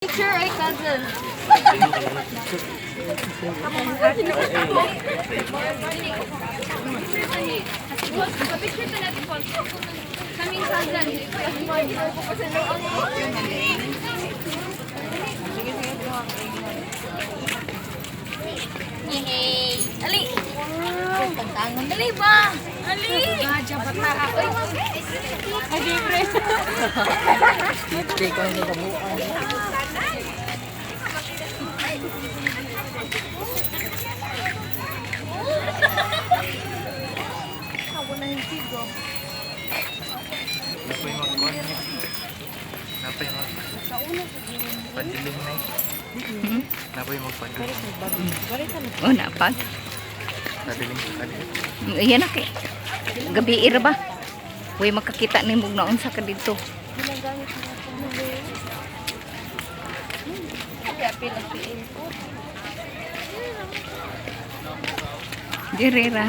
Picture ay cousin. Picture ta natin po. Kaming cousin. Yay! Ali! Pagtangon, dali ba? Ali! Ay, di pre. Napay magkuhan. Napay mag... Padiling na eh. Napay magpadiling. Oh, napag. Padiling sa kali. Iyan na kay. Gabi ira ba? Uy, makakita ni mong naon sa ka dito. Dirira.